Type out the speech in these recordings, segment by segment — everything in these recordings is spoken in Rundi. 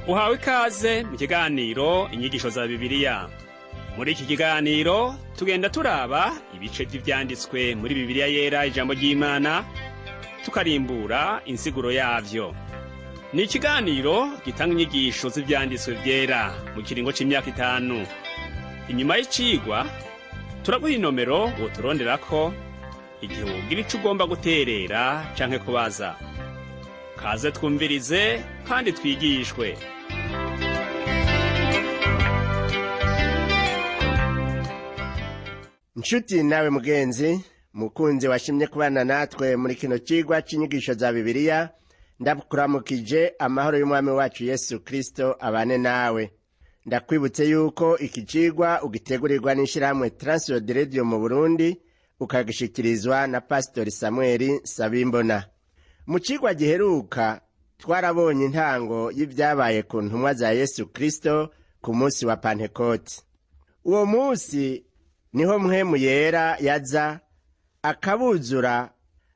Uhawe ikaze mu kiganiro Inyigisho za Bibiliya. Muri iki kiganiro tugenda turaba ibice vy'ivyanditswe muri Bibiliya Yera, ijambo ry'Imana, tukarimbura insiguro yavyo. Ni ikiganiro gitanga inyigisho z'ivyanditswe vyera mu kiringo c'imyaka 5. Inyuma y'icigwa turaguha inomero woturonderako igihe wogira ico ugomba guterera canke kubaza. Kaze twumvirize kandi twigishwe. Nshuti nawe mugenzi mukunzi washimye kubana natwe muri kino cigwa c'inyigisho za Bibiliya, ndakuramukije. Amahoro y'Umwami wacu Yesu Kristo abane nawe. Ndakwibutse yuko iki cigwa ugitegurirwa n'ishirahamwe Transworld Radio mu Burundi, ukagishikirizwa na Pasitori Samuel Sabimbona. Mu cigwa giheruka twarabonye intango y'ivyabaye ku ntumwa za Yesu Kristo ku munsi wa Pantekoti. Uwo munsi niho Mpwemu Yera yaza akabuzura,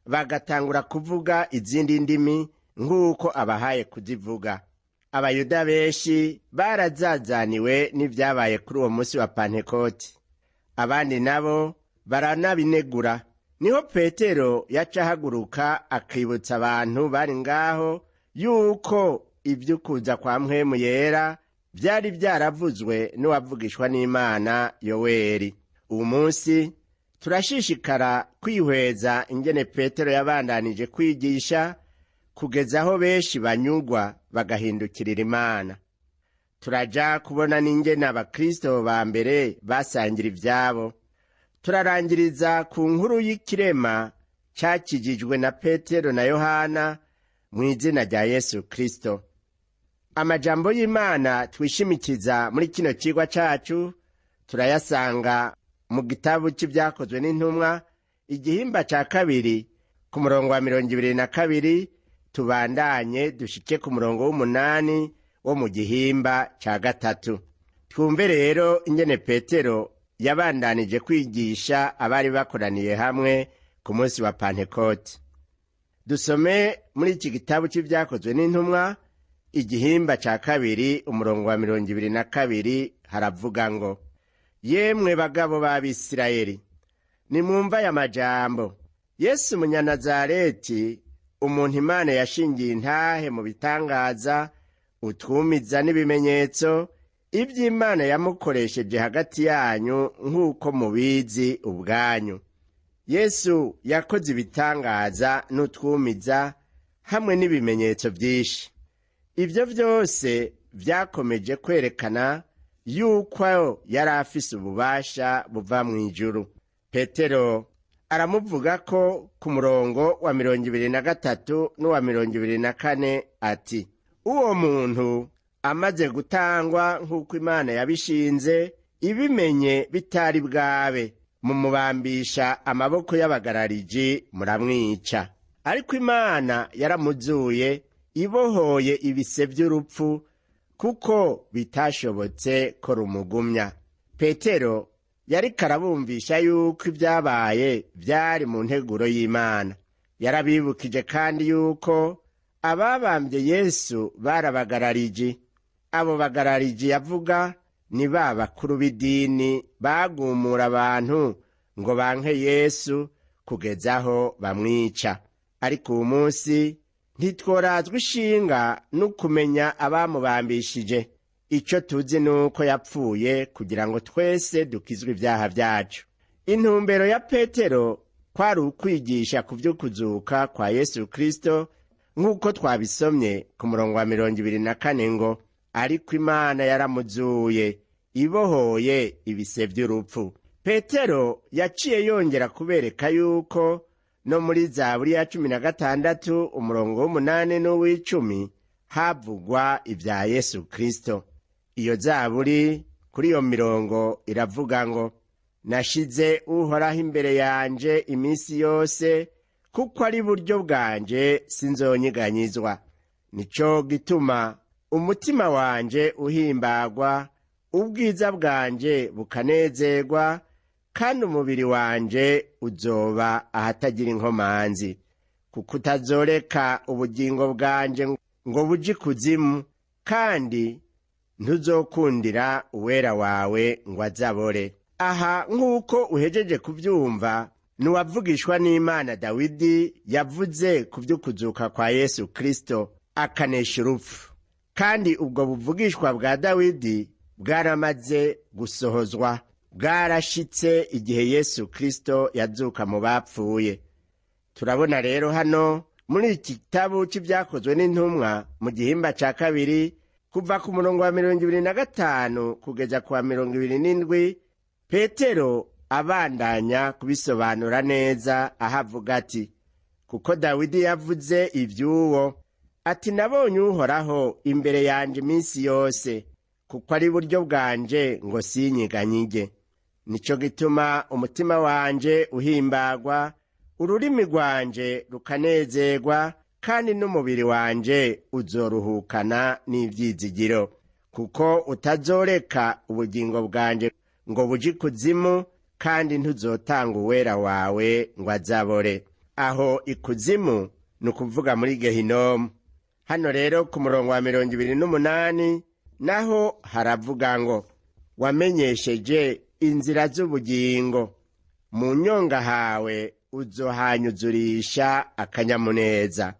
bagatangura kuvuga izindi ndimi nk'uko abahaye kuzivuga. Abayuda benshi barazazaniwe n'ivyabaye kuri uwo munsi wa Pantekoti, abandi nabo baranabinegura. Niho Petero yaca ahaguruka akibutsa abantu bari ngaho yuko ivy'ukuza kwa Mpwemu Yera vyari vyaravuzwe n'uwavugishwa n'Imana Yoweri. Uwu munsi turashishikara kwihweza ingene Petero yabandanije kwigisha kugeza aho benshi banyugwa bagahindukirira Imana. Turaja kubona n'ingene abakristo ba mbere basangira ivyabo. Turarangiriza ku nkuru y'ikirema cakijijwe na Petero na Yohana mu izina rya Yesu Kristo. Amajambo y'Imana twishimikiza muri kino cigwa cacu turayasanga mu gitabo c'Ivyakozwe n'Intumwa, igihimba ca 2, ku murongo wa 22, tubandanye dushike ku murongo w'8 wo mu gihimba ca 3. Twumve rero ingene Petero yabandanije kwigisha abari bakoraniye hamwe ku munsi wa Pantekoti. Dusome muri iki gitabo c'Ivyakozwe n'Intumwa, igihimba ca 2, umurongo wa 22, haravuga ngo: "Yemwe bagabo b'Abisirayeli, nimwumva aya majambo: Yesu Umunyanazareti, umuntu Imana yashingiye intahe mu bitangaza, utwumiza n'ibimenyetso, ivy'Imana yamukoresheje hagati yanyu nk'uko mubizi ubwanyu." Yesu yakoze ibitangaza n'utwumiza hamwe n'ibimenyetso vyinshi. Ivyo vyose vyakomeje kwerekana yuko yari afise ububasha buva mw'ijuru. Petero aramuvuga ko ku murongo wa 23 n'uwa 24 ati: "Uwo muntu amaze gutangwa nk'uko Imana yabishinze, ibimenye bitari bwabe, mumubambisha amaboko y'abagarariji muramwica. Ariko Imana yaramuzuye, ibohoye ibise vy'urupfu, kuko bitashobotse ko rumugumya." Petero yariko arabumvisha yuko ibyabaye vyari mu nteguro y'Imana. Yarabibukije kandi yuko ababambye Yesu barabagarariji. Abo bagarariji yavuga ni ba bakuru b'idini bagumura abantu ngo banke Yesu kugeza aho bamwica. Ariko uwu munsi ntitworazwa ishinga n'ukumenya abamubambishije. Ico tuzi ni uko yapfuye kugira ngo twese dukizwe ibyaha vyacu. Intumbero ya Petero kwari ukwigisha ku vy'ukuzuka kwa Yesu Kristo, nk'uko twabisomye ku murongo wa 24 ngo: "Ariko Imana yaramuzuye, ibohoye ibise vy'urupfu." Petero yaciye yongera kubereka yuko no muri Zaburi ya 16 umurongo w'8 n'uw'icumi havugwa ibya Yesu Kristo. Iyo zaburi kuri iyo mirongo iravuga ngo: "Nashize Uhoraho imbere yanje iminsi yose, kuko ari buryo bwanje sinzonyeganyizwa. Nico gituma umutima wanje uhimbagwa, ubwiza bwanje bukanezerwa, kandi umubiri wanje uzoba ahatagira inkomanzi, kuko utazoreka ubugingo bwanje ngo buje ikuzimu, Kandi ntuzokundira uwera wawe ngo azabore. Aha nk'uko uhejeje kubyumva, n'uwavugishwa n'Imana Dawidi yavuze ku by'ukuzuka kwa Yesu Kristo akanesha urupfu. Kandi ubwo buvugishwa bwa Dawidi bwaramaze gusohozwa, bwarashitse igihe Yesu Kristo yazuka mu bapfuye. Turabona rero hano muri iki gitabo c'Ibyakozwe n'Intumwa, mu gihimba ca kabiri, kuva ku murongo wa 25 kugeza ku wa 27, Petero abandanya kubisobanura neza, aho avuga ati: "Kuko Dawidi yavuze ivy'uwo ati: 'Nabonye Uhoraho imbere yanje iminsi yose, kuko ari buryo bwanje ngo sinyiganyige. Nico gituma umutima wanje uhimbagwa, ururimi rwanje rukanezerwa, kandi n'umubiri wanje uzoruhukana n'ivyizigiro, kuko utazoreka ubugingo bwanje ngo buje ikuzimu, kandi ntuzotanga uwera wawe ngo azabore.'" Aho ikuzimu ni ukuvuga muri Gehinomu. Hano rero ku murongo wa 28 naho haravuga ngo: "Wamenyesheje inzira z'ubugingo, mu nyonga hawe uzohanyuzurisha akanyamuneza."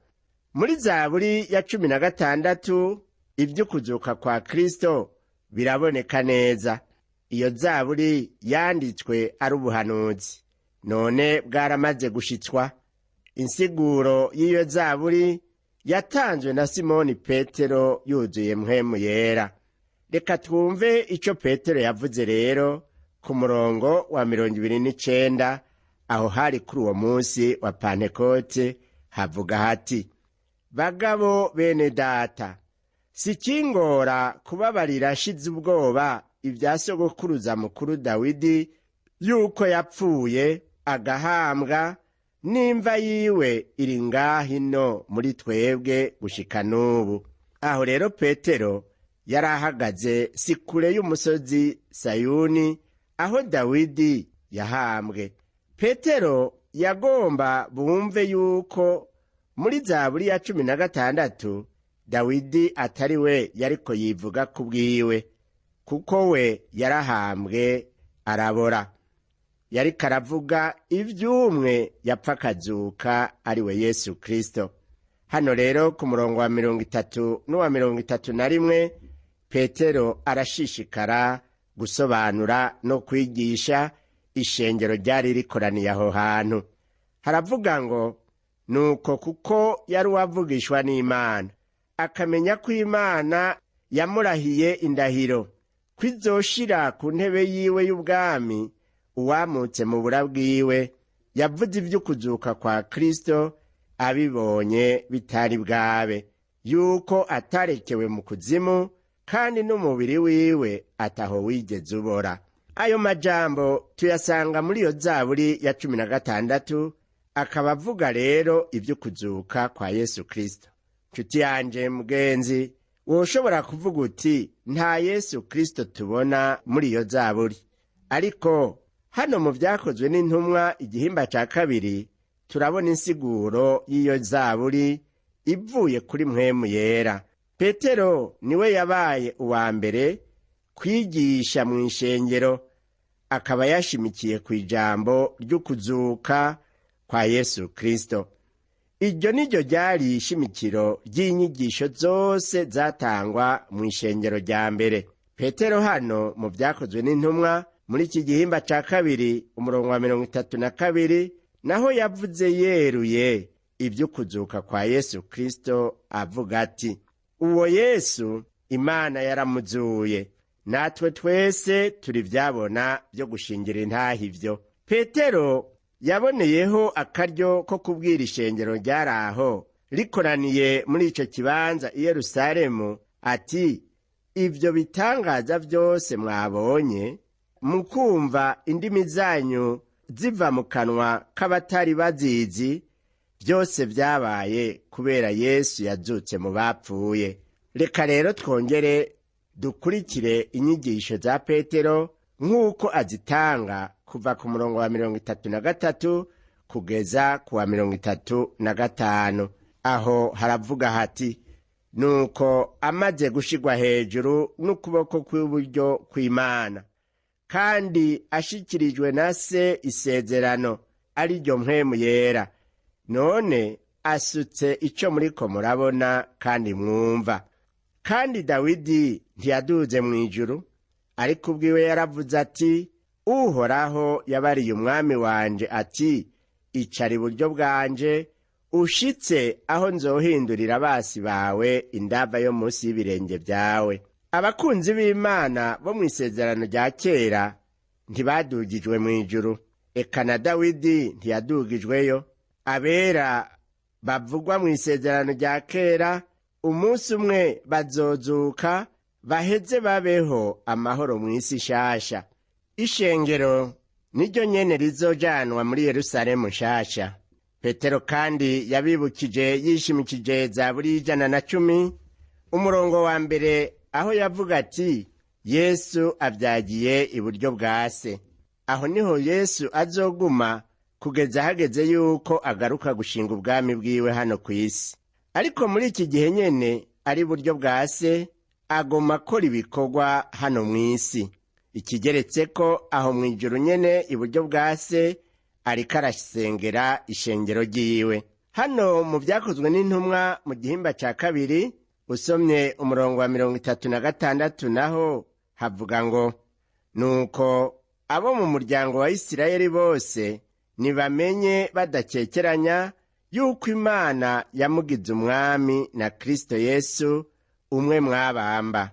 Muri Zaburi ya 16 ivy'ukuzuka kwa Kristo biraboneka neza. Iyo zaburi yanditswe ari ubuhanuzi, none bwaramaze gushitswa. Insiguro y'iyo zaburi yatanzwe na Simoni Petero yuzuye Mpwemu Yera. Reka twumve ico Petero yavuze rero ku murongo wa 29. Aho hari kuri uwo munsi wa Pantekote. Havuga hati: "Bagabo bene data, sikingora kubabarira ashize ubwoba ibya sogokuruza mukuru Dawidi, yuko yapfuye agahambwa, n'imva yiwe iri ngaho ino muri twebwe gushika n'ubu." Aho rero Petero yari ahagaze si kure y'umusozi Sayuni, aho Dawidi yahambwe. Petero yagomba bumve yuko muri Zaburi ya 16 Dawidi atari we yariko yivuga ku bwiwe, kuko we yarahambwe arabora. Yariko aravuga ivy'umwe yapfa akazuka, ari we Yesu Kristo. Hano rero ku murongo wa 30 n'uwa 31, Petero arashishikara gusobanura no kwigisha ishengero ryari rikoraniye aho hantu. Haravuga ngo: "Nuko kuko yari uwavugishwa n'Imana, akamenya ko Imana yamurahiye indahiro ko izoshira ku ntebe yiwe y'ubwami uwamutse mu bura bwiwe, yavuze ivy'ukuzuka kwa Kristo abibonye bitari bwabe, yuko atarekewe mu kuzimu, kandi n'umubiri wiwe ataho wigeze ubora." Ayo majambo tuyasanga muri iyo zaburi ya 16, akaba avuga rero ivy'ukuzuka kwa Yesu Kristo. Nshuti yanje mugenzi, woshobora kuvuga uti: "Nta Yesu Kristo tubona muri iyo zaburi." Ariko hano mu Vyakozwe n'Intumwa, igihimba ca kabiri, turabona insiguro y'iyo zaburi ivuye kuri Mpwemu Yera. Petero niwe yabaye uwa mbere kwigisha mu ishengero, akaba yashimikiye ku ijambo ry'ukuzuka kwa Yesu Kristo. Iryo ni ryo ryari ishimikiro ry'inyigisho zose zatangwa mu ishengero rya mbere. Petero hano mu Vyakozwe n'Intumwa, muri iki gihimba ca kabiri, umurongo wa 32, naho yavuze yeruye ivy'ukuzuka kwa Yesu Kristo, avuga ati: "Uwo Yesu Imana yaramuzuye, natwe twese turi vyabona vyo gushingira intaha ivyo." Petero yaboneyeho akaryo ko kubwira ishengero ryari aho rikoraniye muri ico kibanza i Yerusalemu ati: "Ivyo bitangaza vyose mwabonye, mukumva indimi zanyu ziva mu kanwa k'abatari bazizi, byose vyabaye kubera Yesu yazutse mu bapfuye." Reka rero twongere dukurikire inyigisho za Petero nk'uko azitanga kuva ku murongo wa 33 kugeza ku wa 35. Aho haravuga hati: Nuko amaze gushigwa hejuru n'ukuboko kw'iburyo kw'Imana, kandi ashikirijwe na Se isezerano, ari ryo Mpwemu Yera, none asutse ico muriko murabona kandi mwumva. Kandi Dawidi ntiyaduze mu ijuru, ariko ubwiwe yaravuze ati: Uhoraho yabariye umwami wanje ati: icara iburyo bwanje, ushitse aho nzohindurira abasi bawe indava yo munsi y'ibirenge byawe. Abakunzi b'Imana bo mu isezerano rya kera ntibadugijwe mu ijuru, eka na Dawidi ntiyadugijweyo. Abera bavugwa mu isezerano rya kera umunsi umwe bazozuka, baheze babeho amahoro mu isi nshasha. Ishengero niryo nyene rizojanwa muri Yerusalemu nshasha. Petero kandi yabibukije yishimikije Zaburi y'110 umurongo wa 1, aho yavuga ati: Yesu avyagiye iburyo bwa Se. Aho niho Yesu azoguma kugeza hageze yuko agaruka gushinga ubwami bwiwe hano ku isi. Ariko muri iki gihe nyene ari iburyo bwa Se, agoma akora ibikorwa hano mu isi. Ikigeretse ko aho mu ijuru nyene iburyo bwa Se ariko arasengera ishengero ryiwe. Hano mu Vyakozwe n'Intumwa mu gihimba ca 2, usomye umurongo wa 36, naho havuga ngo: nuko abo mu muryango wa Isirayeli bose nibamenye badakekeranya yuko Imana yamugize umwami na Kristo Yesu umwe mwabamba.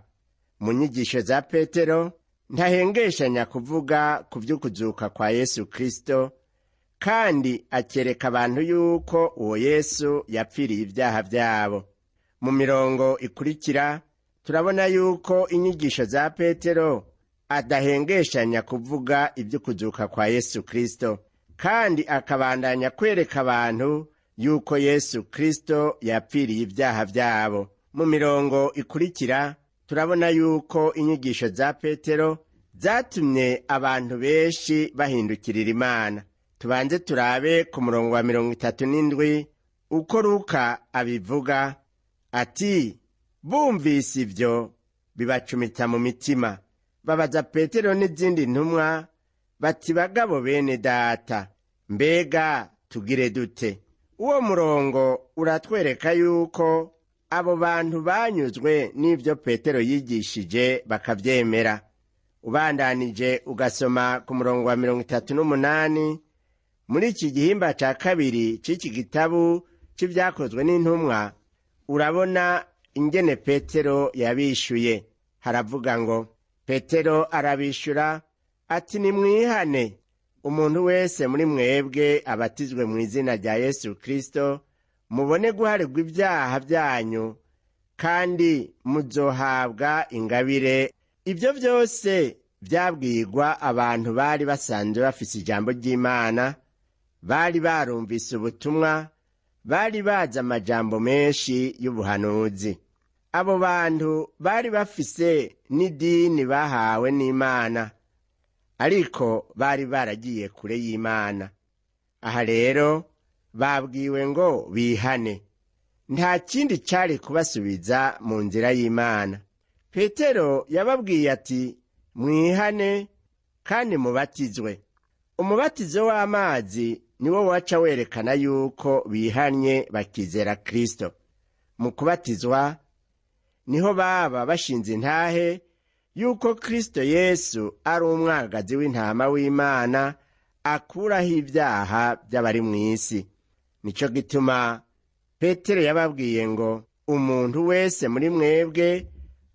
Mu nyigisho za Petero ntahengeshanya kuvuga ku vy'ukuzuka kwa Yesu Kristo, kandi akereka abantu yuko uwo Yesu yapfiriye ibyaha byabo. Mu mirongo ikurikira turabona yuko inyigisho za Petero adahengeshanya kuvuga ivy'ukuzuka kwa Yesu Kristo, kandi akabandanya kwereka abantu yuko Yesu Kristo yapfiriye ibyaha byabo. Mu mirongo ikurikira turabona yuko inyigisho za Petero zatumye abantu benshi bahindukirira Imana. Tubanze turabe ku murongo wa 37 uko Luka abivuga ati: bumvise ivyo bibacumita mu mitima, babaza Petero n'izindi ntumwa bati: bagabo bene data, mbega tugire dute? Uwo murongo uratwereka yuko abo bantu banyuzwe n'ivyo Petero yigishije bakavyemera. Ubandanije ugasoma ku murongo wa 38 muri iki gihimba ca 2 c'iki gitabu c'Ivyakozwe n'Intumwa, urabona ingene Petero yabishuye. Haravuga ngo: Petero arabishura ati: nimwihane, umuntu wese muri mwebwe abatizwe mu izina rya Yesu Kristo, mubone guharirwa ibyaha byanyu, kandi muzohabwa ingabire. Ibyo byose byabwirwa abantu bari basanzwe bafise ijambo ry'Imana, bari barumvise ubutumwa, bari bazi amajambo menshi y'ubuhanuzi. Abo bantu bari bafise n'idini bahawe n'Imana, ariko bari baragiye kure y'Imana. Aha rero babwiwe ngo bihane, nta kindi cari kubasubiza mu nzira y'Imana. Petero yababwiye ati: mwihane kandi mubatizwe. Umubatizo w'amazi niwo waca werekana yuko bihanye bakizera Kristo. Mu kubatizwa niho baba bashinze intahe yuko Kristo Yesu ari umwagazi w'intama w'Imana akuraho ibyaha by'abari mu isi. Nico gituma Petero yababwiye ngo: umuntu wese muri mwebwe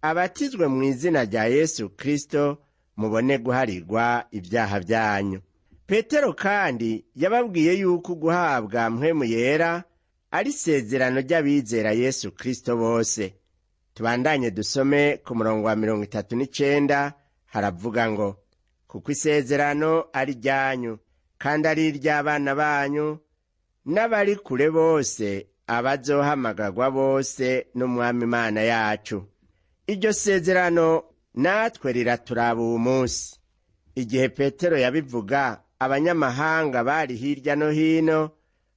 abatizwe mu izina rya Yesu Kristo, mubone guharirwa ibyaha byanyu. Petero kandi yababwiye yuko guhabwa Mpwemu Yera ari isezerano ry'abizera Yesu Kristo bose. Tubandanye dusome ku murongo wa 39, haravuga ngo: kuko isezerano ari ryanyu, kandi ari iry'abana banyu, n'abari kure bose, abazohamagarwa bose n'Umwami Imana yacu. Iryo sezerano natwe riraturaba uwu munsi. Igihe Petero yabivuga, abanyamahanga bari hirya no hino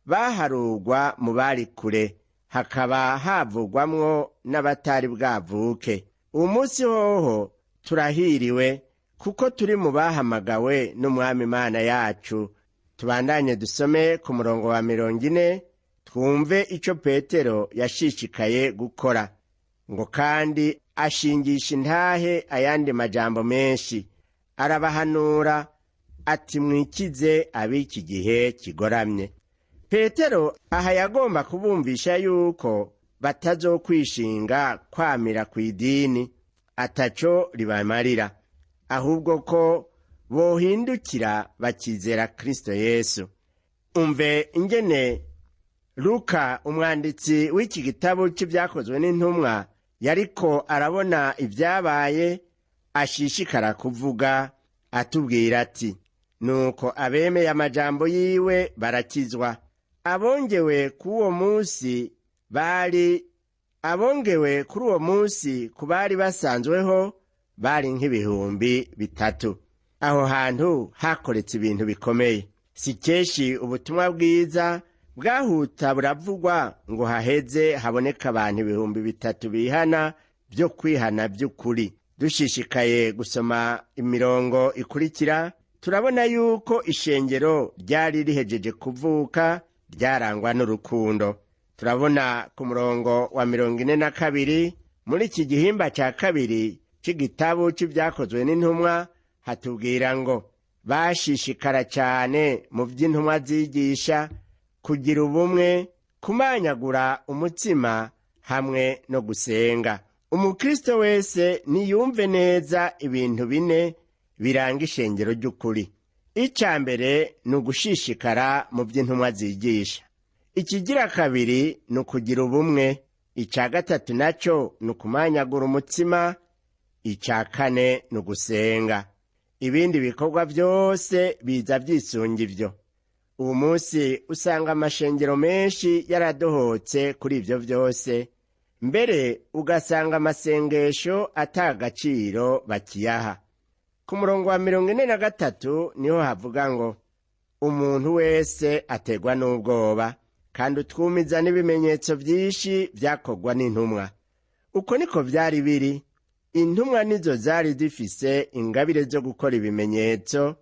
baharugwa mu bari kure, Hakaba havugwamwo n'abatari bwavuke. Uwu munsi hoho turahiriwe kuko turi mu bahamagawe n'Umwami Imana yacu. Tubandanye dusome ku murongo wa 40, twumve ico Petero yashishikaye gukora. Ngo kandi ashingisha intahe ayandi majambo menshi, arabahanura ati: mwikize ab'iki gihe kigoramye. Petero aha yagomba kubumvisha yuko batazokwishinga kwamira ku idini ataco ribamarira, ahubwo ko bohindukira bakizera Kristo Yesu. Umve ingene Luka, umwanditsi w'iki gitabo c'Ibyakozwe n'Intumwa, yariko arabona ibyabaye, ashishikara kuvuga atubwira ati: nuko abemeye amajambo yiwe barakizwa. Abongewe kuri uwo munsi bari abongewe kuri uwo munsi ku bari basanzweho bari nk'3,000. Aho hantu hakoretse ibintu bikomeye. Si kenshi ubutumwa bwiza bwahuta buravugwa ngo haheze haboneka abantu 3,000 bihana byo kwihana by'ukuri. Dushishikaye gusoma imirongo ikurikira, turabona yuko ishengero ryari rihejeje kuvuka ryarangwa n'urukundo. Turabona ku murongo wa 42 muri iki gihimba cya kabiri c'igitabo c'Ibyakozwe n'Intumwa, hatubwira ngo: bashishikara cyane mu by'intumwa zigisha, kugira ubumwe, kumanyagura umutsima hamwe no gusenga. Umukristo wese niyumve neza ibintu bine biranga ishengero ry'ukuri. Icya mbere ni ugushishikara mu by'intumwa zigisha. Ikigira kabiri ni ukugira ubumwe. Icya gatatu nacyo ni ukumanyagura umutsima. Icya kane ni ugusenga. Ibindi bikorwa byose biza byisunga ibyo. Ubu munsi usanga amashengero menshi yaradohotse kuri ibyo byose, mbere ugasanga amasengesho atagaciro bakiyaha. Ku murongo wa 43 niho havuga ngo: umuntu wese ategwa n'ubwoba, kandi utwumiza n'ibimenyetso byinshi byakorwa n'intumwa. Uko niko byari biri. Intumwa nizo zari zifise ingabire zo gukora ibimenyetso,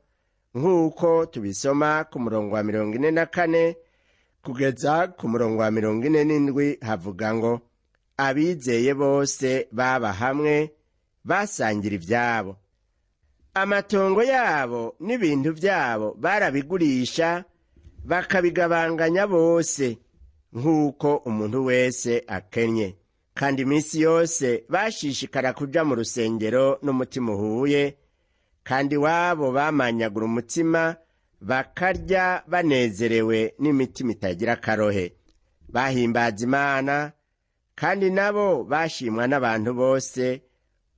nk'uko tubisoma ku murongo wa 44 kugeza ku murongo wa 47, havuga ngo: abizeye bose baba hamwe, basangira ibyabo. Amatongo yabo n'ibintu byabo barabigurisha, bakabigabanganya bose nk'uko umuntu wese akennye. Kandi iminsi yose bashishikara kuja mu rusengero n'umutima uhuye, kandi iwabo bamanyagura umutsima, bakarya banezerewe n'imitima itagira akarohe. Bahimbaza Imana, kandi nabo bashimwa n'abantu bose.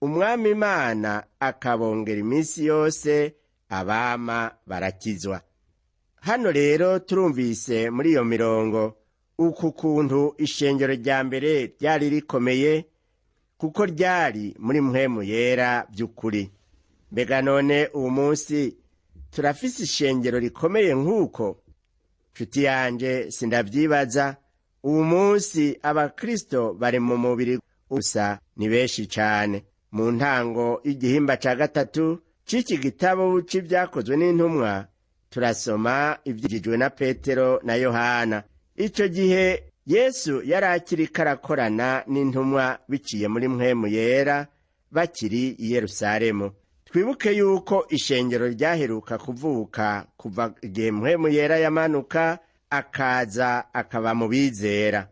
Umwami Imana akabongera iminsi yose abama barakizwa. Hano rero turumvise muri iyo mirongo uku kuntu ishengero rya mbere ryari rikomeye, kuko ryari muri Mpwemu Yera by'ukuri. Mbega none uwu munsi turafise ishengero rikomeye nk'uko? Nshuti yanje, sindavyibaza. Uwu munsi abakristo bari mu mubiri gusa ni benshi cane. Mu ntango y'igihimba ca gatatu c'iki gitabo c'Ibyakozwe n'Intumwa, turasoma ivyigijwe na Petero na Yohana. Ico gihe Yesu yari akiriko arakorana n'intumwa biciye muri Mpwemu Yera bakiri i Yerusalemu. Twibuke yuko ishengero ryaheruka kuvuka kuva igihe Mpwemu Yera yamanuka akaza akaba mu bizera.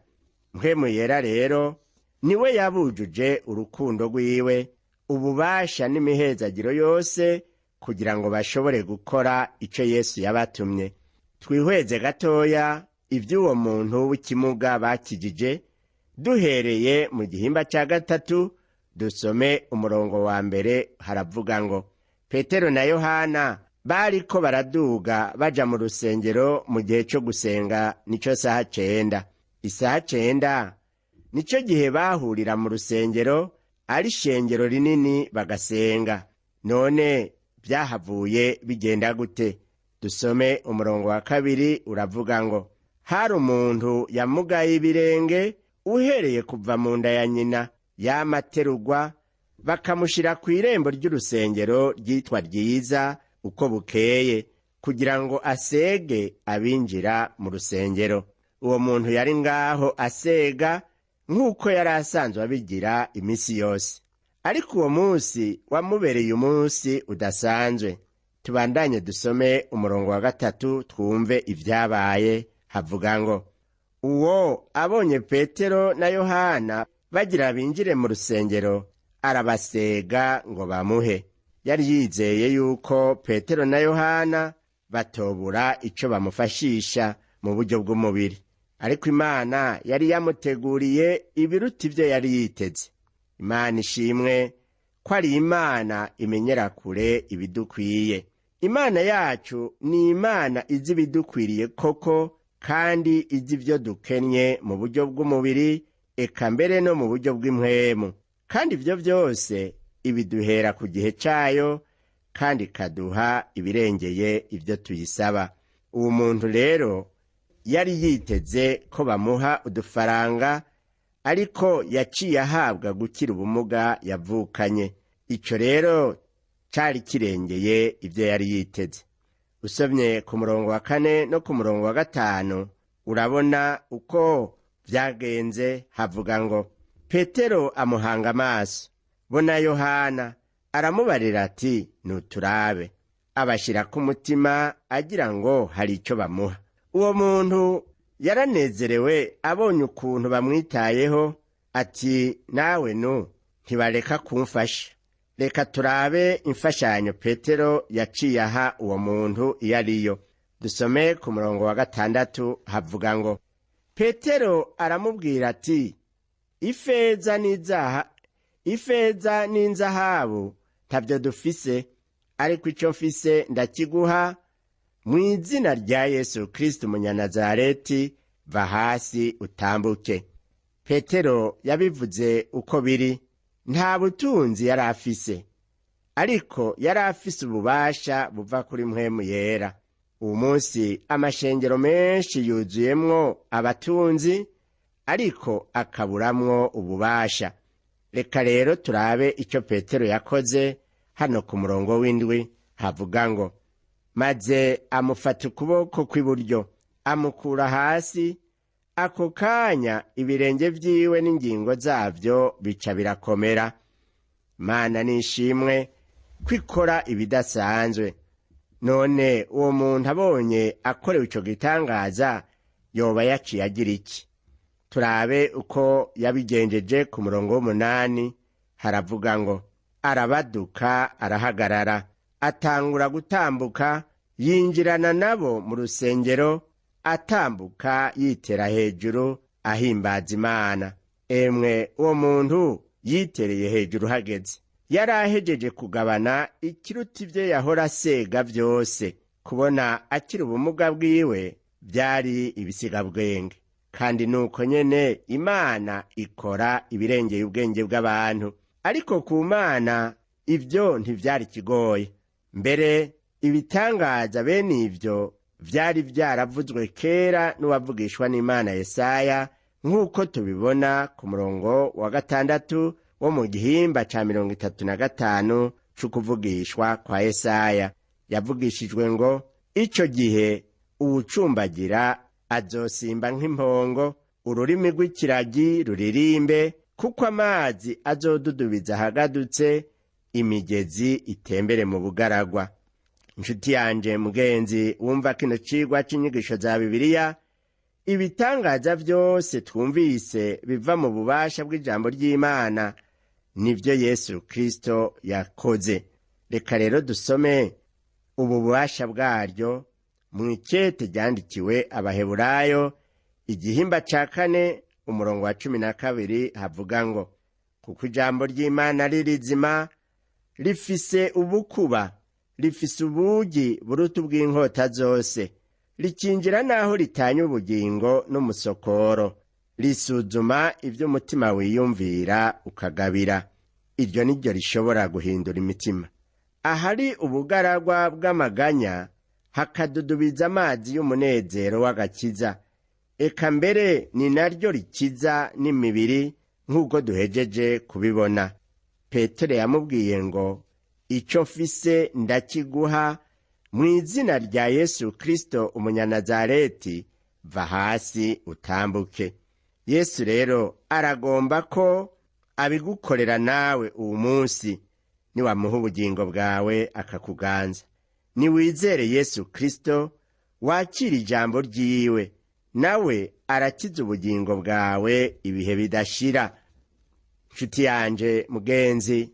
Mpwemu Yera rero niwe yabujuje urukundo rwiwe, ububasha n'imihezagiro yose, kugira ngo bashobore gukora ico Yesu yabatumye. Twihweze gatoya ivy'uwo muntu w'ikimuga bakijije, duhereye mu gihimba ca gatatu, dusome umurongo wa mbere. Haravuga ngo: Petero na Yohana bariko baraduga baja mu rusengero mu gihe co gusenga, nico saha 9. Isaha 9 nico gihe bahurira mu rusengero, ari ishengero rinini, bagasenga. None byahavuye bigenda gute? Dusome umurongo wa kabiri, uravuga ngo: hari umuntu yamugaye ibirenge. Uhereye kuva mu nda ya nyina yamaterugwa, bakamushyira ku irembo ry'urusengero ryitwa Ryiza uko bukeye, kugira ngo asege abinjira mu rusengero. Uwo muntu yari ngaho asega nk'uko yari asanzwe abigira iminsi yose, ariko uwo munsi wamubereye umunsi udasanzwe. Tubandanye dusome umurongo wa 3 twumve ibyabaye. Havuga ngo: uwo abonye Petero na Yohana bagira binjire mu rusengero, arabasega ngo bamuhe. Yari yizeye yuko Petero na Yohana batobura ico bamufashisha mu buryo bw'umubiri, ariko Imana yari yamuteguriye ibiruta ivyo yari yiteze. Imana ishimwe ko ari Imana imenyera kure ibidukwiye. Imana yacu ni Imana izi ibidukwiriye koko, kandi izi ibyo dukennye mu buryo bw'umubiri, eka mbere no mu buryo bw'impwemu. Kandi ibyo byose ibiduhera ku gihe cyayo, kandi ikaduha ibirengeye ibyo tuyisaba. Uwo muntu rero yari yiteze ko bamuha udufaranga, ariko yaciye ahabwa gukira ubumuga yavukanye. Icyo rero cari kirengeye ibyo yari yiteze. Usomye ku murongo wa 4 no ku murongo wa 5 urabona uko byagenze. Havuga ngo: Petero amuhanga amaso, bona Yohana, aramubarira ati: nuturabe. Abashyira ku mutima agira ngo hari icyo bamuha. Uwo muntu yaranezerewe abonye ukuntu bamwitayeho, ati: nawe nu ntibareka kumfasha. Reka turabe imfashanyo Petero yaciye aha uwo muntu iyo ariyo. Dusome ku murongo wa 6 havuga ngo: Petero aramubwira ati: ifeza n'inzahabu ntabyo dufise, ariko icyo mfise ndakiguha. Mu izina rya Yesu Kristo Umunyanazareti, va hasi utambuke. Petero yabivuze uko biri. Nta butunzi yari afise, ariko yari afise ububasha buva kuri Mpwemu Yera. Uwu munsi amashengero menshi yuzuyemwo abatunzi, ariko akaburamwo ububasha. Reka rero turabe icyo Petero yakoze hano ku murongo w'7. Havuga ngo: maze amufata ukuboko kw'iburyo, amukura hasi. Ako kanya ibirenge vyiwe n'ingingo zavyo bica birakomera. Imana nishimwe kwikora ibidasanzwe. None uwo muntu abonye akorewe ico gitangaza yoba yaciye agira iki? Turabe uko yabigenjeje ku murongo w'8. Haravuga ngo: arabaduka, arahagarara, atangura gutambuka, yinjirana nabo mu rusengero, atambuka yitera hejuru ahimbaza Imana. Emwe, uwo muntu yitereye hejuru hageze. Yari ahejeje kugabana ikiruta ibyo yahora asega byose. Kubona akiri ubumuga bwiwe byari ibisigabwenge. Kandi nuko nyene Imana ikora ibirengeye ubwenge bw'abantu. Ariko ku Mana ibyo ntivyari kigoye. Mbere ibitangaza bene ivyo vyari vyaravuzwe kera n'uwavugishwa n'Imana Yesaya, nk'uko tubibona ku murongo wa 6 wo mu gihimba ca 35 c'ukuvugishwa kwa Yesaya. Yavugishijwe ngo: ico gihe uwucumbagira azosimba nk'impongo, ururimi rw'ikiragi ruririmbe, kuko amazi azodudubiza ahagadutse, imigezi itembere mu bugaragwa. Inshuti yanje mugenzi wumva kino cigwa c'inyigisho za Bibiliya, ibitangaza vyose twumvise biva mu bubasha bw'ijambo ry'Imana nivyo Yesu Kristo yakoze. Reka rero dusome ubu bubasha bwaryo mu ikete ryandikiwe Abaheburayo, igihimba ca 4 umurongo wa 12. Havuga ngo: kuko ijambo ry'Imana ari rizima, rifise ubukuba, rifise ubugi buruta ubw'inkota zose, rikinjira naho ritanya ubugingo n'umusokoro, risuzuma ibyo umutima wiyumvira ukagabira. Iryo ni ryo rishobora guhindura imitima. Ahari ubugaragwa bw'amaganya hakadudubiza amazi y'umunezero w'agakiza. Eka mbere ni naryo rikiza n'imibiri nk'uko duhejeje kubibona. Petero yamubwiye ngo: "Icyo mfise ndakiguha, mu izina rya Yesu Kristo Umunyanazareti, va hasi utambuke." Yesu rero aragomba ko abigukorera nawe uwu munsi, niwamuha ubugingo bwawe akakuganza. Niwizere Yesu Kristo, wakira ijambo ryiwe, nawe arakiza ubugingo bwawe ibihe bidashira. Nshuti yanje mugenzi,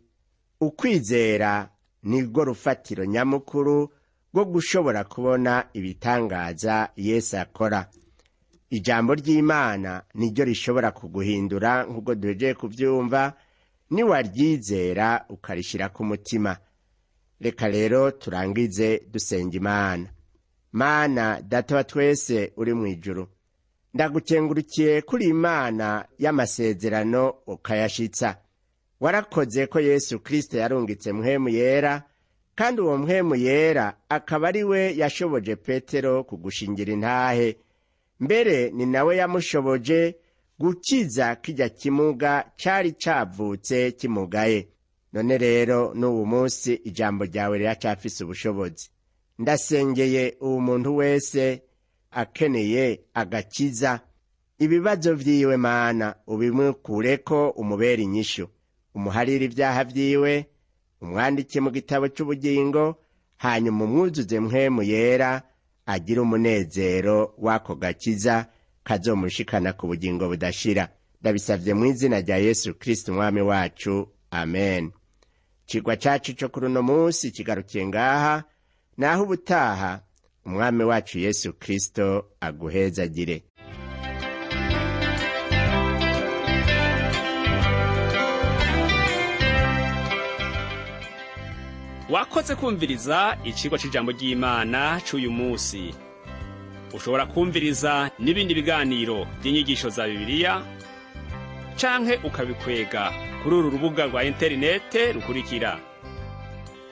ukwizera nirwo rufatiro nyamukuru rwo gushobora kubona ibitangaza Yesu akora. Ijambo ry'Imana niryo rishobora kuguhindura nk'uko duhejeje kuvyumva, niwaryizera ukarishira ku mutima. Reka rero turangize dusenga Imana. Mana Data wa twese uri mu ijuru, ndagukengurukiye kuri Imana y'amasezerano ukayashitsa. Warakoze ko Yesu Kristo yarungitse Mpwemu Yera, kandi uwo Mpwemu Yera akaba ari we yashoboje Petero kugushingira intahe. Mbere ni nawe yamushoboje gukiza kijya kimuga cari cavutse kimugaye. None rero n'ubu munsi ijambo ryawe riracafise ubushobozi. Ndasengeye uwo muntu wese akeneye agakiza. Ibibazo vyiwe, Mana, ubimukureko, umubere inyishu, umuharire ibyaha vyiwe, umwandike mu gitabo c'ubugingo, hanyuma umwuzuze Mpwemu Yera, agire umunezero w'ako gakiza kazomushikana ku bugingo budashira. Ndabisavye mu izina rya Yesu Kristo Umwami wacu, amen. Cigwa cacu co kuri uno munsi kigarukiye ngaha. Naho ubutaha, Umwami wacu Yesu Kristo aguhezagire. Wakoze kumviriza icigwa c'ijambo ry'Imana c'uyu munsi. Ushobora kumviriza n'ibindi biganiro by'inyigisho za Bibiliya canke ukabikwega kuri uru rubuga rwa interinete rukurikira: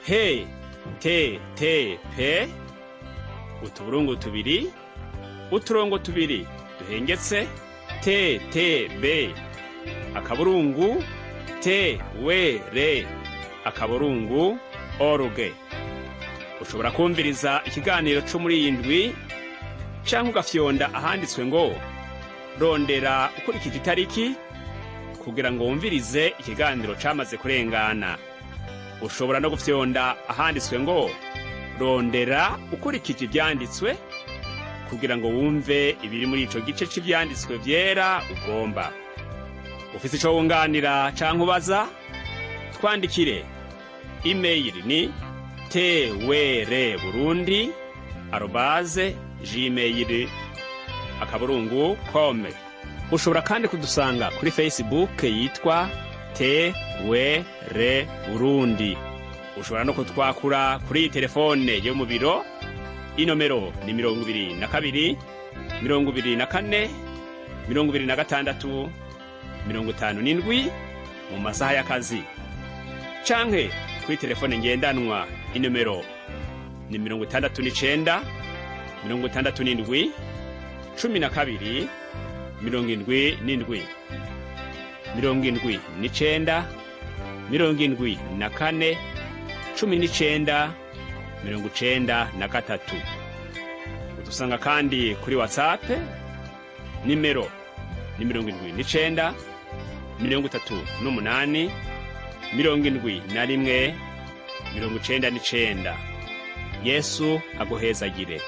he t t p utuburungu tubiri uturongo tubiri duhengetse t t b akaburungu t w r akaburungu org. Ushobora kumviriza ikiganiro co muri iyi ndwi canke ugafyonda ahanditswe ngo "rondera ukurikije itariki" kugira ngo wumvirize ikiganiro camaze kurengana. Ushobora no gufyonda ahanditswe ngo "rondera ukurikije ivyanditswe" kugira ngo wumve ibiri muri ico gice c'ivyanditswe vyera ugomba. Ufise ico wunganira canke ubaza, twandikire. Imeyili ni twrburundi@gmail.com. Ushobora kandi kudusanga kuri Facebook yitwa TWR Burundi. Ushobora no kutwakura kuri iyi telefone yo mu biro. Inomero ni 22 24 26 57 mu masaha y'akazi, canke kuri telefone ngendanwa, inomero ni 69 67 12 77, 79 74 19 93. Udusanga kandi kuri WhatsApp, nimero ni 79 38 71 99. Yesu aguhezagire.